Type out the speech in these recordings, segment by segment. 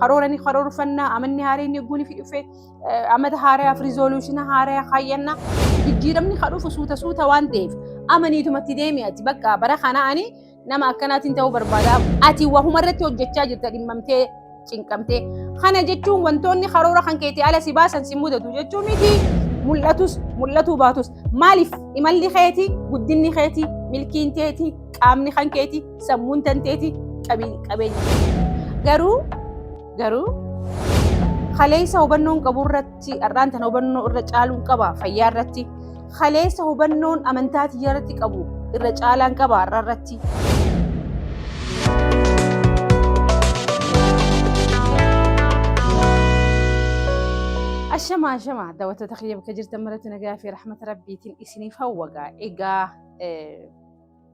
Karoora ni karoorfanna, amanni haareen eeguu ni dhufe, amata haarayaaf resolution haaraya kaayyanna. Jijjiiramni ka dhufu suuta suuta waan ta'eef amaniitumatti deemi. Ati bakka bara kana ani nama akkanaatiin ta'uu barbaada. Ati wahuma irratti hojjechaa jirta, dhimmamtee cinqamtee. Kana jechuun wantoonni karoora kan keetii ala si baasan si mudatu jechuu miti. Mul'atus mul'atuu baatus, maaliif imalli keeti, guddinni keeti, milkiin teeti, qaamni kan keeti, sammuun tanteeti, qabeenya. Garuu kaleessa hubannoon qabu irratti har'aan tana hubannoo irra caaluun qaba. Fayyaa irratti kaleessa hubannoon amantaa tiyya irratti qabu irra caalaan qaba har'a irratti. Ashama ashama, daawwattoota kiyya bakka jirtan maratti nagaa fi rahmata rabbiitiin isiniif hawwagaa. Egaa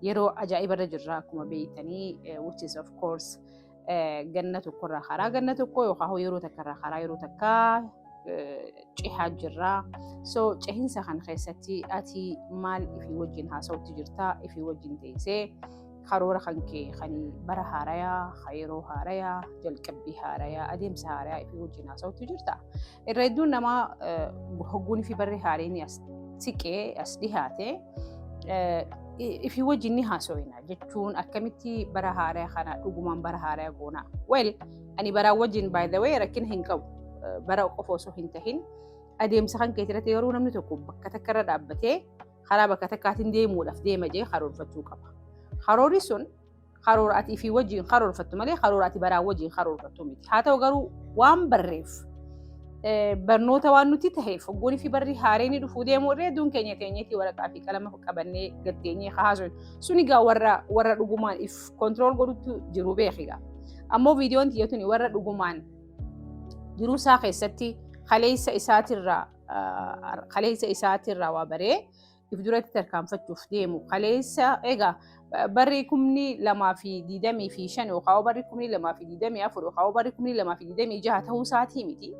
yeroo ajaa'iba irra jirra akkuma beektanii, which is of course ganna tokkorraa karaa ganna tokko yookaan yeroo takkarraa karaa yeroo takkaa cehaa jirra. So cehinsa kana keessatti ati maal ifii wajjin haasa'utti jirta? Ifii wajjin teessee karoora kan kee kan bara haarayaa, yeroo haarayaa, jalqabbii haarayaa, adeemsa haarayaa ifii wajjin haasa'utti jirta. Irra hedduun namaa hogguun fi barri haareen as siqee as dhihaate ifii wajjin ni haasofina jechuun akkamitti bara haaraa kana dhugumaan bara haaraa goona? Well, ani baraa wajjin, by the way, rakkina hin qabu. Bara qofa osoo hin tahin adeemsa kan keetirratti yeroo namni tokko bakka takka irra dhaabbatee karaa bakka takkaatiin deemuudhaaf deema jee karoorfachuu qaba. Karoorri sun karoora ati ifii wajjin karoorfattu malee karoora ati baraa wajjin karoorfattu miti. Haa ta'u garuu waan barreef, barnoota waan nuti taheef, hogguun fi barri haareen dhufuu deemuu irree hedduun keenya teenyeetii waraqaa fi qalama qabannee gatteenyee haasofnu. Sun egaa warra dhugumaan if control godhutu jiru beekigaa. Ammoo viidiyoon tiyyatuni warra dhugumaan jiruu isaa keessatti kaleessa isaatirraa waa baree if duratti tarkaanfachuuf deemu. Kaleessa egaa barri 2025 yookaan barri 2024 yookaan barri 2026 ta'uu isaatii miti.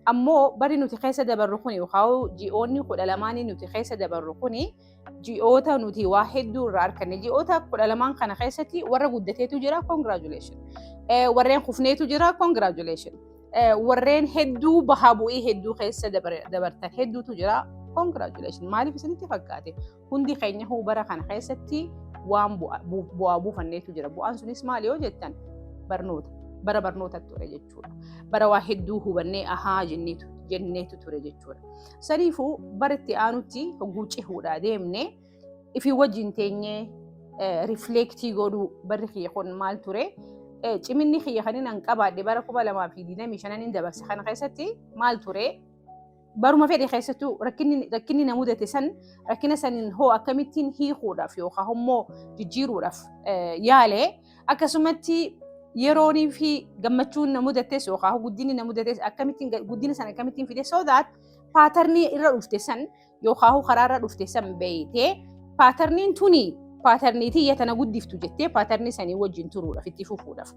Ammoo barri nuti keessa dabarru kuni yookaan ji'oonni 12 nuti keessa dabarru kuni ji'oota nuti waa hedduu irraa arganne. Ji'oota 12 kana keessatti warra guddateetu jira, congratulation. Warreen kufneetu jira, congratulation. Warreen hedduu bahaa bu'ii hedduu keessa dabartan hedduutu jira, congratulation. Maaliif isinitti fakkaate? Hundi keenya huu bara kana keessatti waan bu'aa buufanneetu jira. Bu'aan sunis maali yoo jettan, barnoota. Bara barnoota ture jechuudha. Bara waa hedduu hubannee ahaa jenneetu ture jechuudha. Saniifuu bara itti aanutti hogguu cehuudhaa deemne ifii wajjin teenyee reflect godhuu, barri kiyya kun maal ture? Ciminni kiyya kan inni qabaadhe bara 2025 dabarse kana keessatti maal ture? Baruma fedhe keessattuu rakkinni na mudate san, rakkina saniin hoo akkamittiin hiikuudhaaf yookaan immoo jijjiiruudhaaf yaale? Akkasumatti yeroonii fi gammachuun na mudates yookaan guddinni na mudates akkamittiin guddina sana akkamittiin fide? So that pattern irra dhufte san yookaan karaa irra dhufte san beeytee, patterniin tuni pattern tiyya tana guddiftu jettee pattern sanii wajjin turuudhaaf itti fufuudhaaf.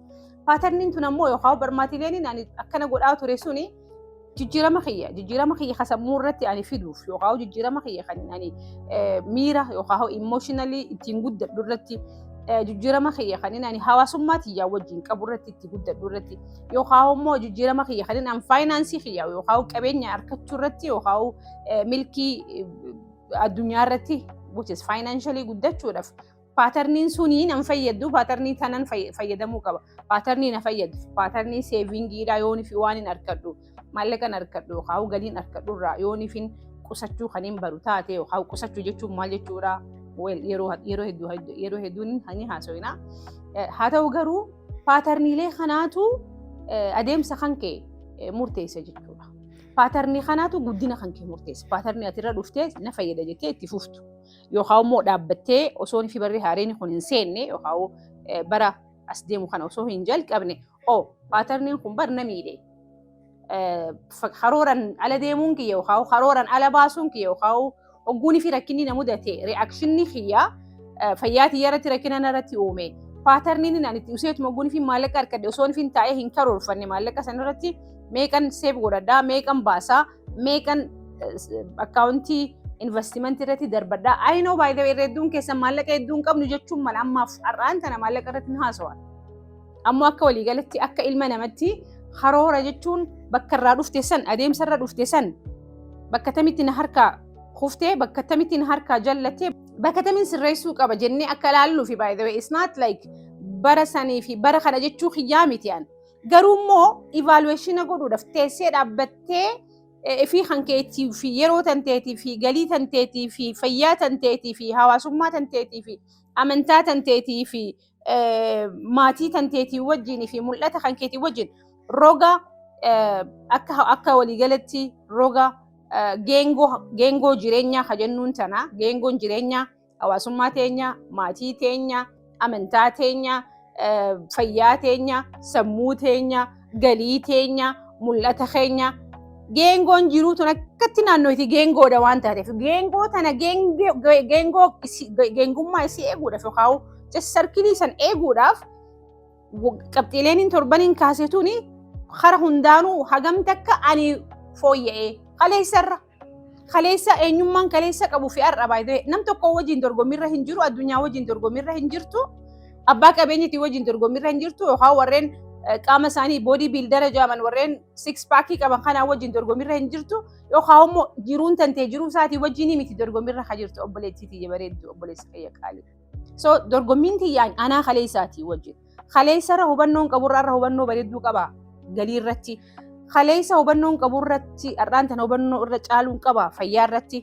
Patterniin tun ammoo yookaan barmaatileen ani akkana godhaa ture suni jijjiirama kiyya sammuu irratti ani fiduuf yookaan jijjiirama kiyya kan ani miira yookaan emotionally ittiin guddadhu irratti, jijjiirama kiyya kan ani hawaasummaa tiyyaa wajjin qabu irratti itti guddadhu irratti, yookaan immoo jijjiirama kiyya kan ani finance kiyya yookaan qabeenya argachuu irratti yookaan milkii addunyaa irratti, which is financially guddachuudhaaf, patterniin sunii nan fayyaddu, pattern tanan fayyadamuu qaba. Pattern na fayyadu, pattern savingiidha. Yoon fi waan hin argadhu, maallaqan argadhu yookaan galiin argadhu irraa yoon ifin qusachuu kan hin baru taate, yookaan qusachuu jechuun maal jechuudha? Yeroo hedduun ni haasofina. Haa ta'u garuu patterniilee kanaatu adeemsa kan kee murteessa jechuudha. Pattern kanaatu guddina kan kee murteessa. Pattern ati irra dhuftee na fayyada jettee itti fuftu. Yookaan immoo dhaabbattee osoo fi barri haareen kun hin seenne yookaan bara as deemu kana osoo hin jalqabne, oo patterniin kun bar na miidhe. Karooran ala deemuun kiyya yookaan karooran ala baasuun kiyya yookaan ogguunii fi rakkinni na mudate, reactionni kiyya fayyaa tiyya irratti rakkina narratti uume. Patterniin ani itti useetuma ogguunii fi maallaqa argadhe osoo hin taa'ee hin karoorfanne, maallaqa sanarratti meeqan save godhadhaa, meeqan baasaa, meeqan account investment irratti darbadhaa? I know, by the way, hedduun keessan maallaqa hedduu hin qabnu jechuun mala. Ammaaf har'aan tana maallaqa irratti hin haasawan. Ammoo akka waliigalatti akka ilma namatti Karoora jechuun bakka irraa dhufte san, adeemsa irra dhufte san, bakka tamitti na harkaa kuftee, bakka tamitti na harkaa jallattee, bakka tamiin sirreessuu qaba jennee akka ilaalluu fi, by the way, it's not like bara sanii fi bara kana jechuu kiyyaa miti an. Garuu immoo evaluation godhuudhaaf teessee dhaabbattee fi hankeetii fi yeroo tanteetii fi galii tanteetii fi fayyaa tanteetii fi hawaasummaa tanteetii fi amantaa tanteetii fi maatii tanteetii wajjin fi mul'ata kan keetii wajjin roga akka waliigalatti roga geengoo jireenyaa ka jennuun tana, geengoon jireenyaa hawaasummaa teenya, maatii teenya, amantaa teenya, fayyaa teenya, sammuu teenya, galii teenya, mul'ata keenya, geengoon jiruu tun akkatti naannooti geengoodha waan taateef, geengoo tana geengoo geengummaa isii eeguudhaaf yookaan just circle san eeguudhaaf qabxiileen torbaniin kaase tuni kara hundaanuu hagam takka ani fooyya'ee kaleessarra, kaleessa eenyummaan kaleessa qabu fi har'a baay'ee nam tokko wajjin dorgommiirra hin jiru, addunyaa wajjin dorgommiirra hin jirtu, abbaa qabeenyitii wajjin dorgommiirra hin jirtu, yookaan warreen qaama isaanii body builder jaaman, warreen six pack qaban kanaa wajjin dorgommiirra hin jirtu, yookaan immoo jiruun tantee jiruu isaatii wajjin miti dorgommiirra ka jirtu, obboleettii tiyya bareeddu, obboleessa kiyya qaalii. So dorgommiin tiyyaan anaa kaleessaatii wajjin. Kaleessarra hubannoon qaburra irra hubannoo bareedduu qaba galii irratti. Kaleessa hubannoon qaburratti har'aan tana hubannoo irra caaluun qaba fayyaa irratti.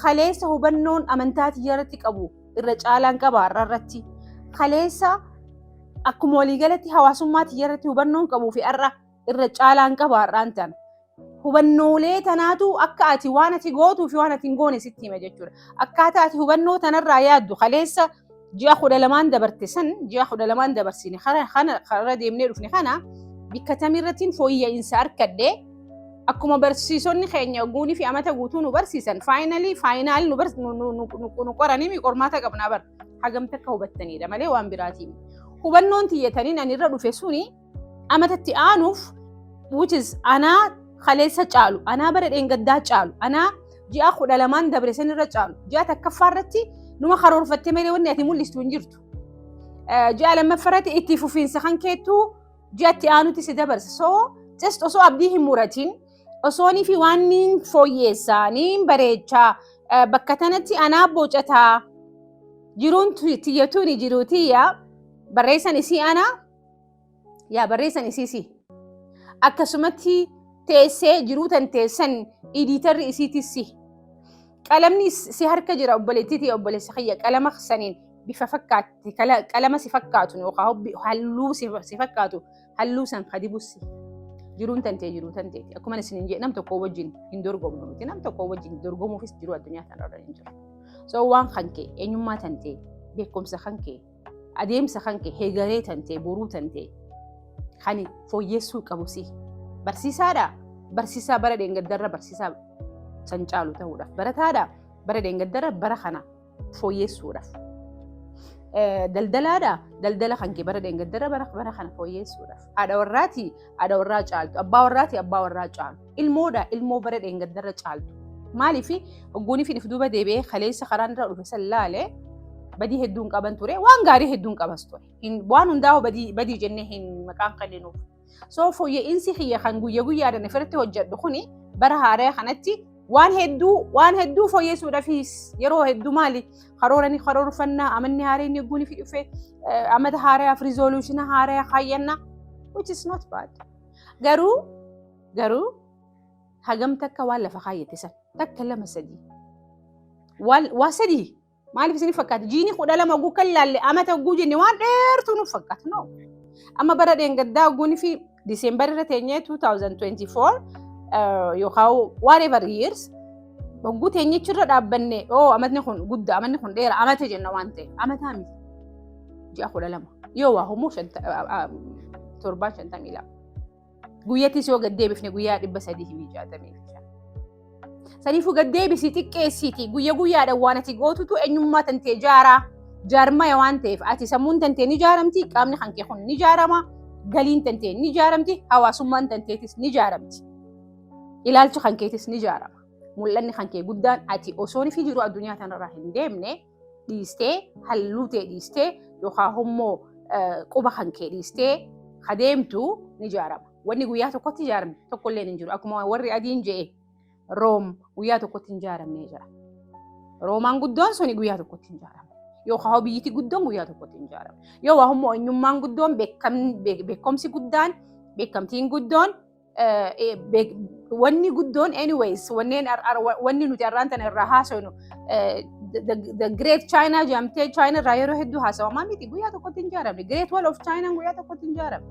Kaleessa hubannoon amantaa tiyya irratti qabu irra caalaan qaba har'a irratti. Kaleessa akkuma waliigalatti hawaasummaa tiyya irratti hubannoon qabuu fi har'a irra caalaan qaba har'aan tana. Hubannoolee tanaatu akka ati waan ati gootuu fi waan ati hin goone sitti hima jechuudha. Akkaataa ati hubannoo tanarraa yaaddu, kaleessa ji'a 12n dabarte san, ji'a 12n dabarsine kana kara deemnee dhufne kana bikka tamirrattiin fooyya'insa argadhe, akkuma barsiisonni keenya guunii fi amata guutuu nu barsiisan final final nu qoranii qormaata qabnaa bar hagamta akka hubattanidha malee waan biraatiin. Hubannoon tiyyataniin ani irra dhufe suni amatatti aanuuf, which is anaa kaleessa caalu, anaa bara dheengaddaa caalu, anaa ji'a 12n dabre san irra caalu. Ji'a takkaffaa irratti numa karoorfattee malee wanni ati mul'istu hin jirtu. Ji'a lammaffaa irratti itti fufiinsa kan keettuu ji'atti aanutti si dabarsa. So just osoo abdii hin muratin, osoonii fi waan niin fooyyeessaa, niin bareechaa, bakka tanatti anaa bocataa, jiruun tiyyatuuni jiruu tiyya barreessan isii anaa yaa barreessan isiisi. Akkasumatti teessee jiruu tan teessan editorri isiitis si. Qalamni si harka jira, obboleettii, obboleessa kiyya, qalama saniin bifa fakkaatti, qalama si fakkaatu yookaan halluu si fakkaatu halluu san kadibus jiruun tantee jiruu tanteeti. Akkuma isin hin jedhe, nam tokko wajjin hin dorgomnu miti, nam tokko wajjin dorgomuufis jiruu addunyaa kanarra hin jiru. So waan kan kee, eenyummaa tantee, beekumsa kan kee, adeemsa kan kee, heegaree tantee, boruu tantee kan fooyyessuu qabu si. Barsiisaadha. Barsiisaa bara dheengaddarra barsiisaa san caalu ta'uudhaaf. Barataadha. Bara dheengaddarra bara kana fooyyessuudhaaf. Daldalaadha. Daldala kan kee bara dheengaddarra bara kana fooyyessuudhaaf. Haadha warraati. Haadha warraa caaltu. Abbaa warraati. Abbaa warraa caalu. Ilmoodha. Ilmoo bara dheengaddarra caaltu. Maaliif hogguunii fi duuba deebi'ee kaleessa karaan irra dhufe san laalee, badii hedduun qaban ture, waan gaarii hedduun qabas ture. Waan hundaa'u badii jennee hin maqaan kenninuuf. So fooyya'insi kiyya kan guyya guyyaadhaan ofirratti hojjedhu kuni bara haaraa kanatti waan hedduu fooyyessuudhaafis yeroo hedduu maali karoora ni karoorfannaa, amanni haaraan ni guuni fi dhufe amata haaraaf resolution haaraa kaayyannaa, which is not bad. Garuu hagam takka waan lafa kaayyate san takka, lama, sadii, waa sadii maaliif isin fakkaata? Jiini 12 oguu kan laalle, amata oguu jenne waan dheertuu nuuf fakkaata. No, amma bara dheengaddaa oguun fi December irra teenyee 2024 yookaan whatever years oguu teenyechirra dhaabbanne, oo amatni kun guddaa, amanni kun dheera, amata jenna waan ta'eef, amataa miti, ji'a 12 yoo waa humuu torbaan 52, guyyattis yoo gad deebifne guyyaa 365. Saniifuu gad deebisii xiqqeessiiti guyya guyyaadhaan waan ati gootutu eenyummaa tantee jaaraa jaarmaya waan ta'eef, ati sammuun tantee ni jaaramti, qaamni kan kee kun ni jaarama, galiin tantee ni jaaramti, hawaasummaan tanteetis ni jaaramti, ilaalchi kan keetis ni jaarama. Mul'anni kan kee guddaan ati osoo fi jiru addunyaa kanarraa hin deemne dhiistee, halluu ta'e dhiistee yookaan immoo quba kan kee dhiistee adeemtu ni jaarama. Wanni guyyaa tokkotti ijaarame tokkollee hin jiru. Akkuma warri adiin je'e, Room guyyaa tokkotti hin ijaaramne jira. Roomaan guddoon suni guyyaa tokkotti hin ijaaramne. Yookaan biyyiti guddoon guyyaa tokkotti hin ijaaramne. Yoo waa immoo eenyummaan guddoon, beekumsi guddaan, beekamtiin guddoon, wanni guddoon, anyways, wanneen wanni nuti har'aan tana irraa haasofnu, the Great China jedhamtee China irraa yeroo hedduu haasawamaa miti, guyyaa tokkotti hin ijaaramne. Great Wall of China guyyaa tokkotti hin ijaaramne.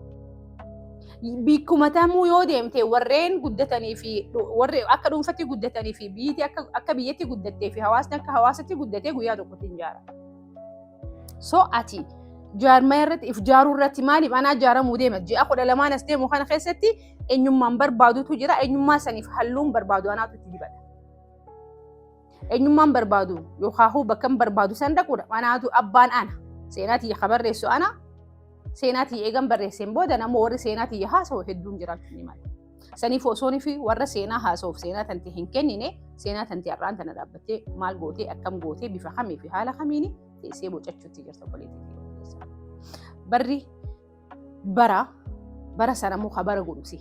Bikkuma tamuu yoo deemte, warreen guddatanii fi warri akka dhuunfatti guddatanii fi biyyatti akka biyyatti guddattee fi hawaasni akka hawaasatti guddatee guyyaa tokkotti hin ijaaramu. So ati jaarmaa irratti if jaaruu irratti maaliif anaa jaaramuu deema? Ji'a 12n as deemu kana keessatti eenyummaan barbaadutu jira. Eenyummaa saniif halluun barbaadu anaatu itti dibata. Eenyummaan barbaadu yookaan bakka barbaadu san dhaquudha. Anaatu abbaan ana. Seenaa tiyya ka barreessu ana. Seenaa tiyya eegan barreesseen booda nama warri seenaa tiyya haasa'u hedduun jiraachuu ni mala. Saniif osoon fi warra seenaa haasa'uuf seenaa tante hin kennine, seenaa tante har'aan tana dhaabbattee maal gootee, akkam gootee, bifa kamii fi haala kamiini teessee bocachuutti jirta, obboleettii? Barri bara bara sana muka bara godhusi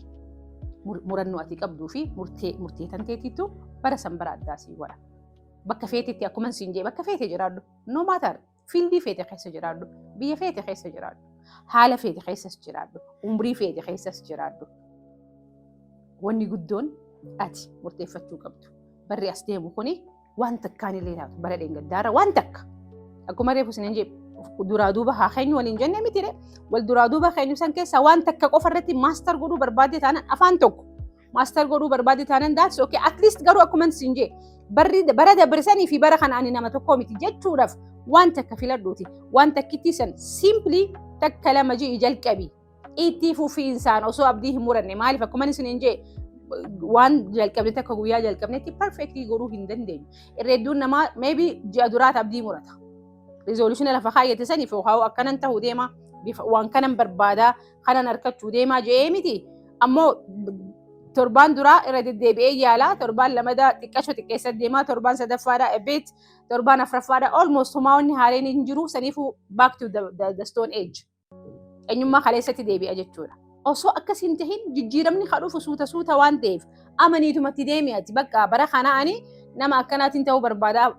murannoo ati qabduu fi murtee tanteetittu bara san bara addaa sii godha. Bakka feetetti, akkuma siin jee, bakka feete jiraadhu. No matter, field feete keessa jiraadhu. Biyya feete keessa jiraadhu. Haala feete keessas jiraadhu. Umrii feete keessas jiraadhu. Wanni guddoon ati murteeffachuu qabdu. Barri as deemu kuni waan takkaan illee taatu bara dheengaddaarra waan takka. Akkuma reefu isin jee, duraa duuba haa keenyu waliin jenne mitire? Wal duraa duuba keenyu san keessaa waan takka qofa irratti master godhuu barbaadde taanaan, afaan tokko master godhuu barbaadde taanaan, that's okay. At least garuu akkuma isin jee, barri bara dabrsanii fi bara kana ani nama tokko miti jechuudhaaf waan takka filadhuuti. Waan takkitti san simply takka lama ji'i jalqabi. Itti fufiinsaan osoo abdii hin muranne. Maaliif? Akkuma isin jee, waan jalqabne takka guyyaa jalqabnetti perfectly godhuu hin dandeenyu. Irra hedduun namaa maybe ji'a duraati abdii murata. Resolution lafa kaayyate saniif yookaan akkanan ta'uu deema, waan kanan barbaadaa, kanan harkachuu deemaa je'ee miti. Ammoo torbaan duraa irra deddeebi'ee yaalaa, torbaan lamadaa xiqqasho xiqqeessa deemaa, torbaan sadaffaadhaa ebeet, torbaan afuraffaadhaa almost homaa wanni haareen hin jiru. Saniifuu back to the stone age. Eenyummaa kaleessatti deebi'a jechuudha. Osoo akkas hin tahin, jijjiiramni ka dhufu suuta suuta waan ta'eef, amaniitumatti deemi. Ati bakka bara kana ani nama akkanaatiin ta'uu barbaada.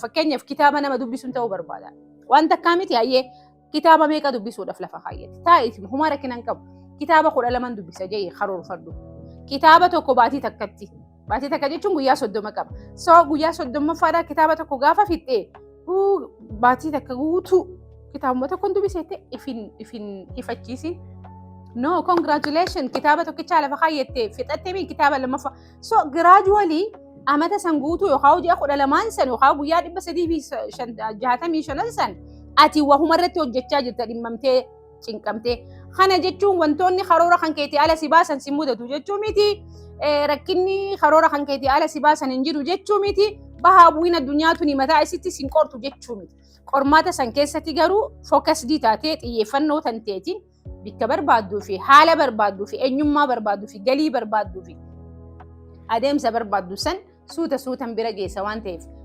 Fakkeenyaaf, kitaaba nama dubbisuun ta'uu barbaada. Waan takkaa miti, hayyee, kitaaba meeqa dubbisuudhaaf lafa kaayyate? Taa'iti, humaa rakkina hin qabu. Kitaaba 12n dubbisa jee karoorfadhu. Kitaaba tokko baatii takkatti. Baatii takka jechuun guyyaa 30 qaba. So guyyaa 30ffaadhaa kitaaba tokko gaafa fixxee, baatii takka guutuu kitaabuma tokkoon dubbiseette ifin ifachiisin. No, congratulation, kitaaba tokkichaa lafa kaayyattee fixattee mi kitaaba lammaffaa. So gradually amata san guutuu yookaan ji'a 12n san yookaan guyyaa 365n san ati wahuma irratti hojjechaa jirta, dhimmamtee cinqamtee. Kana jechuun wantoonni karoora kan keetii ala si baasan si mudatu jechuu miti. Rakkinni karoora kan keetii ala si baasan hin jiru jechuu miti. Bahaa bu'iin addunyaa tuni mataa isitti sin qortu jechuu miti. Qormaata san keessatti garuu focused taatee, xiyyeeffannoo tanteetiin, bikka barbaadduu fi haala barbaadduu fi eenyummaa barbaadduu fi galii barbaadduu fi adeemsa barbaaddu san suuta suutan bira geessa waan ta'eef.